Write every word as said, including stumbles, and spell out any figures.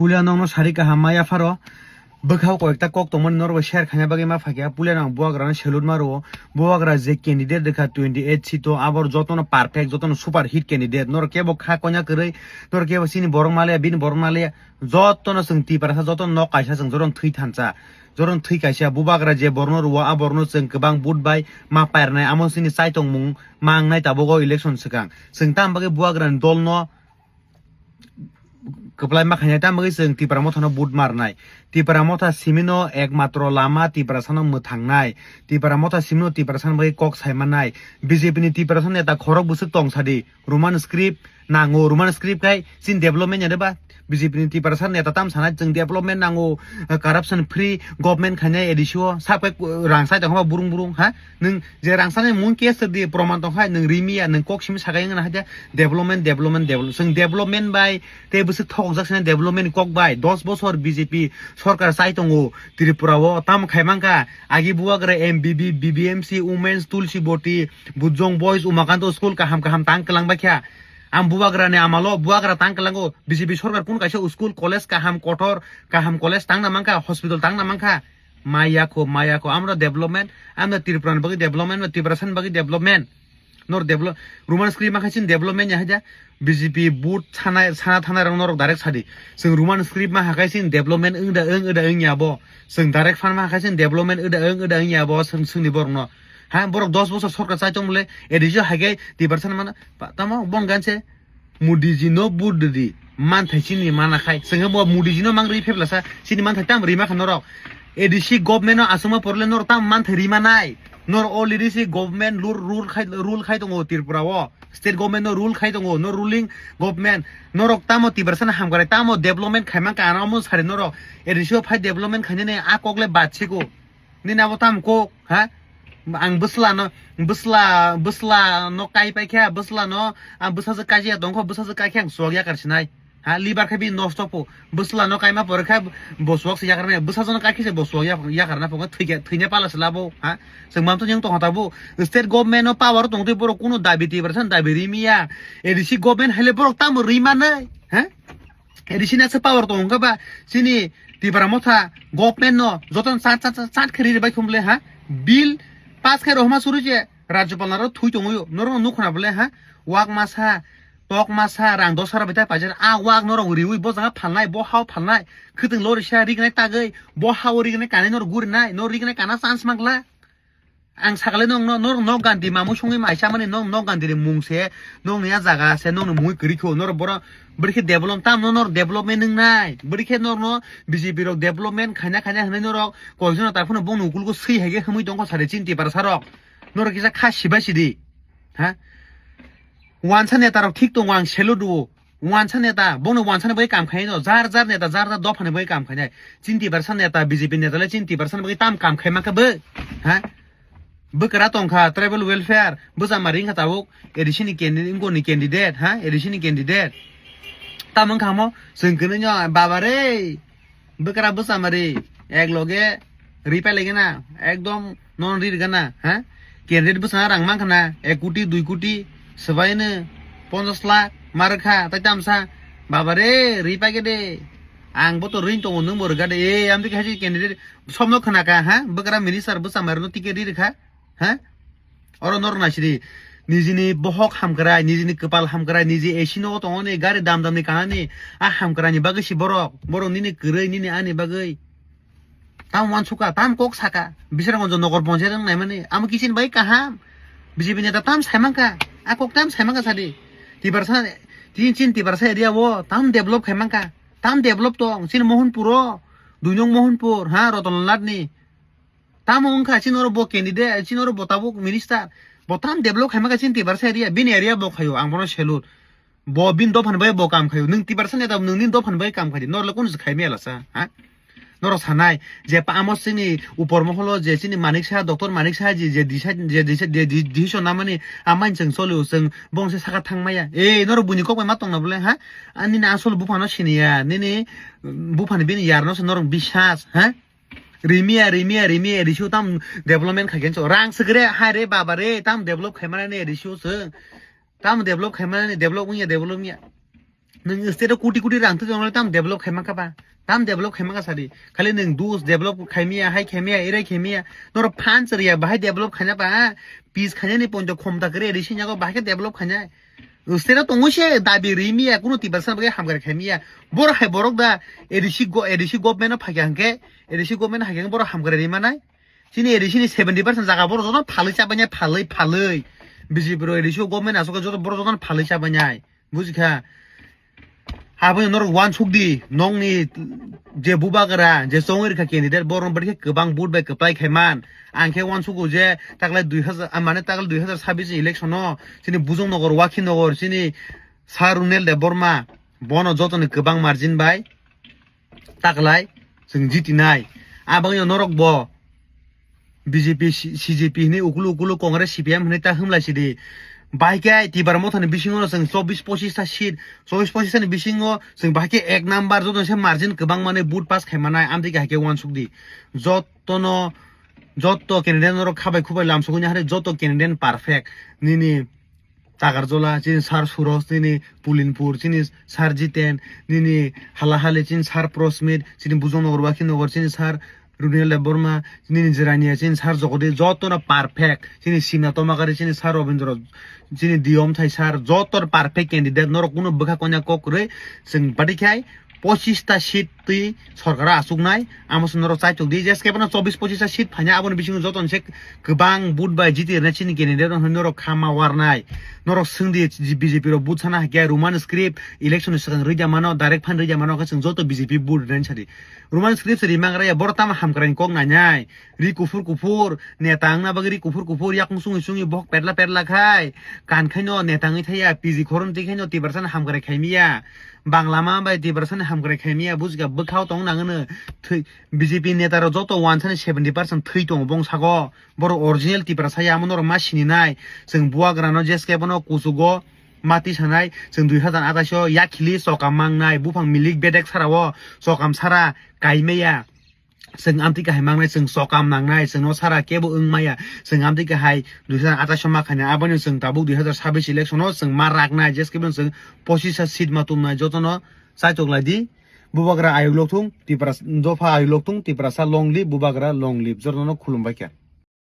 Puila nokno sari kaham ma yapharo. Bwkhao koyekta kok tongmani norokbai share khaina bagwi ma phakya. Puila nang buagrano salute ma rwo. Buagra je candidate rwkha twenty eight seat o, abor jotono perfect, jotono super hit candidate. Norok kebo kha konya kwrwi, norok kebo chini borok maliya, bini borok maliya. Jotono chwng Tiprasa, jotono nok kaisa chwng, jotono thwi thansa, jotono thwi kaisa. Bubagra je borno rwo, a borno chwng kwbang vote bai ma pairnai, amo chini chaitongmung ma wngnai tabuk o election swkang. Chwng tam bagwi buagrani dolno kwplai ma khainai, tamo bagwi chwng Tipra Mothano vote marnai. Tipra Motha simino ekmatro lama Tiprasano mwthangnai. Tipra Motha simino Tiprasano bagwi kok saimanai. B J P ni Tiprasa neta khorok bwswk tong sadi. Roman script nango, Roman script khai chini development ya de ba? B J P ni Tiprasa neta tam sanai chwng development nango, corruption free government khainai A D C o, sapai rang sai tongkha ba burung burung, ha? Nwng je rangchakni mung case di proman tongkha, nwng rimi ya, nwng kok simi sakai wngna haja, development, development, development. Chwng development bai tei bwswk thokjak sini development ni kok bai. Dos bosor B J P sorkar chai tongo Tripura o, tamo khai mankha, agi bubagra M B B, B B M C, Women's, Tulsi Boti, Bujong Boys, Umakanto School kaham kaham tang kwlang bai kha. Ang bubagra ni amalo bubagra tang kwlango, B J P sorkar kun kaisa school, college kaham kotor, kaham college tang na mankha, hospital tang na mankha. Maya kho, maya kho, amra development, amra Tripura ni bagwi development, amra Tiprasa ni bagwi development. Nor develop, Roman script ma khai chini development ya haja, B J P vote sana, sana thana rang norok direct sadi. Chwng Roman script ma hakai chini development wng da wng, wng da wng ya bo. Chwng direct fan ma hakai chini development wng da wng, wng da wng ya bo, chwng, chwngni borok no. Ha, borok dos bosor sorkar chai tong mole, A D C o hagai Tiprasa mana, pa-, tamo bon ganse. Modi ji no vote rwdi, manthai chini mana khai. Chwng bo Modi ji no mang rwi pheplasa, chini manthai tam rwi ma kha norok. A D C government no aswkma porle norok tam manthai rwi manai. Norok already si government rule, rule khai, rule khai tongo Tripura o. State government no rule khai tongo, no ruling government. Norok tamo Tiprasa no hamkrai, tamo development khai mankha, ano omo sari norok. A D C o phai development khainani a kok le bad siko. Nini abo tam kok, ha? Ang bwsla no, bwsla, bwsla no kai pai kha, bwsla no, ang bwsajwk kai ya tongkho, bwsajwk kai khe ang chuak yakar sinai. Ha, liver khe bini nosto po, bwsla no kaima pore khe bo chuak se yakar nai, bwsajwk no kai khe se bo chuak yak-, yakar na po, thwi khe, thwina pala se labo, ha? Chwng mam to nyang tongkha tabuk. State government no power tong twi borok kunu dabi Tiprasa no dabi rimiya. A D C government haile borok tamo rimanai, ha? A D C na se power tong kha ba, chini Tipra Motha government no joto chat, chat, chat, chat khe ri bai khum le, ha? Bill pass khe rohma suru je Rajyapal naro thui tongwi norok no nukhna bole, ha? Wak masa, tok masa, rang dos hara bai ta pajar, a wak norok riwi bo jaga phalnai, bo hao phalnai, khwtwng lori sa rignai tagwi, bo hao rignai kanai norok gurinai, norok rignai kana chance mangla. Ang sakle nong no, nor nok ganti mamui songwi mai chamani nong nok ganti ni mung se, nong ni a jaga se, nong ni mui kwrwi kho, nor boro bwrwi khe develop tam no, nor development wngnai, bwrwi khe nor no B J P rok development khaina khaina hwnwi norok koijono ta phano bong ni ukul go swi hai khe hwnwi tongkho sari chini Tiprasa rok, norok kisa kha sibai sidi, ha? Wansa neta rok thik tongo, ang salute rwo. Wansa neta, bono wansa ni bagwi kam khai no, jar jar neta, jar jar dopha ni bagwi kam khai nai. Chini Tiprasa neta, B J P neta le chini Tiprasa ni bagwi tam kam khai mankha bo. Ha? Bwkra tongkha, tribal welfare, bwsa ma ringkha tabuk, A D C ni candidate, wngkoni candidate, ha? A D C ni candidate. Tamo wngkha mo, chwng kwnwi no, baba re. Bwkra bwsa mari, ek loge ri pai lagi na, ekdom non ri gana, ha? Candidate bwsa rang mang khana, ek koti, dui koti, swbai no ponchash lakh mar kha, tai tamsa, baba re, ri pai de, ang bo to ri tongo, nwng bo rwga de, e, amtwi khe hai candidate, somno khana ka, ha? Bwkra minister bwsa mari no ticket ri rwkha, ha? Oro norok naisidi, nijini bohok hamkrai, nijini kwpal hamkrai, niji A C nogo tongoni, gari dam damni kanani, a hamkraini bagwi si borok, borok nini kwrwi, nini ani bagwi. Tam uansukha, tam kok sakha, Bisramganj nogor ponchayat wng naimani, amo kichini bai kaham, B J P neta tam saimankha, a kok tam saimankha sadi. Tiprasa, tin chin Tiprasa area o tam develop khaimankha, tam develop tong, chini Mohanpur o, dui nong Mohanpur, ha, Ratan Lal ni. Tamo wngkha chini oro bo candidate, chini oro bo tabuk minister. Bo tam develop khaima kha chini Tiprasa area, bini area bo khaio, ang bono salute. Bo bini dopha ni bai bo kam khaio. Nwng Tiprasa neta, nwng nini dopha ni bai kam khai di. Norle kunu se khai mela sa, ha? Norok sanai, je pa amo chini upor moholo je chini Manik Saha, Doctor Manik Saha ji je disa-, je disa-, je di-, decision namani amai chwng cholio, chwng bongse saka thangmaya. E, norok buini kok bai ma tongna bole, ha? Ani na asol buphano siniya, nini buphani bini yarno se norok bisas, ha? Rimiya, rimiya, rimiya, A D C o tam development khai khe rang swkre, hai re, baba re, tam develop khai mani A D C o se. Tam develop khai mani, develop wngya, develop wngya. Nwng state o koti koti rang twi tongo, tam develop khaima kha ba? Tam develop khaima kha sadi? Khali nwng dus develop khaimiya, hai khaimiya, erai khaimiya. Norok phan chwriya bahai develop khaina ba? Pis khainani ponto khomta kwrwi A D C nyago bahai khe develop khainai. State o tongo se dabi rimiya, kuno Tiprasa bagwi hamkrai khaimiya. Borok hai borok da A D C go-, A D C government o phakya hwnkhe, A D C government hai khe borok hamkrai rimanai. Chini A D C ni seventy percent jaga borok joto phalwi chabainai, phalwi, phalwi. B J P rok A D C o government aswk joto borok joto phalwi chabainai. Bujikha? Aboni norok uansuk di, nokni je bubagra, je chongwi rikha candidate, borok bari khe kwbang vote bai kwplai khai man. Ang khe uansugo je taklai dui hazar, ah, mane taklai dui hazar sabbish election o chini Bujong Nogor, Wakhi Nogor, chini Sir Runel Debbarma, bono jotoni kwbang margin bai taklai chwng jitinai. Aboni norok bo B J P, C-, C J P hinwi ukulu ukulu Congress C P M hinwi ta hwnlai sidi. Bahai khe Tipra Mothani bisingo no chwng chobbish pochish ta seat, chobbish pochish ta ni bisingo chwng bahai khe ek number joto se margin kwbang mani vote pass khai manai, amtwi khe hai khe uansuk di. Jotono, joto candidate norok khabai khubai lamsogwi nahari, joto candidate perfect. Nini Takarjola, chini Sir Suroj, nini Pulinpur, chini Sir Jiten, nini Halahali, chini Sir Prosmit, chini Bujong Nogor, Wakhi Nogor, chini Sir Runil Debbarma, nini Jirania, chini Sir Jogodi, jotono perfect, chini Sina Tomakari, chini Sir Robindra, chini Diyom Thai Sir, joto perfect candidate, norok kuno bwkha konya kok kwrwi, chwng bati khai, pochish ta seat twi sorkar o achuknai, amo se norok chaitok di, je skebo no chobbish pochish ta seat phaina, aboni bisingo joto se kwbang vote bai jiti rwnai chini candidate rok, norok kha ma warnai, norok swng di, B J P rok vote sana hakhe Roman script election ni swkang rwja mano, direct phan rwja mano, khe chwng joto B J P vote rwnai sadi. Roman script se rimang raya, borok tamo hamkrai ni kok nainai, ri kuphur kuphur, neta wngna bagwi ri kuphur kuphur, yakung sungwi sungwi bohok petla petla khai, kan khaino neta wngwi thaya, P G khorang twi khaino Tiprasa no hamkrai khaimiya. Bangla ma bai Tiprasa ni hamkrai khaimiya, bujga bwkhao tong nang no. Thwi, B J P neta rok joto wansani seventy percent thwi tongo bong sago. Borok original Tiprasa ya, amo norok ma sininai. Chwng buagra no jeske bono kuchugo mati sanai. Chwng dui hazar atais o yakhili chokam mangnai. Buphang milik bedek sara o chokam sara kaimaya. Chwng amtwi kahai mangnai, chwng chokam nangnai, chwngno sara kebo wng maya, chwng amtwi kahai dui hazar atais o ma khainai, aboni chwng tabuk dui hazar sabbish election o chwng ma raknai, jeske bono chwng pochish ta seat ma tumnai, jotono chaitok lai di, bubagra ayuk lok thung, Tipra dopha ayuk lok thung, Tiprasa long live, bubagra long live, jotono khulumbai kha.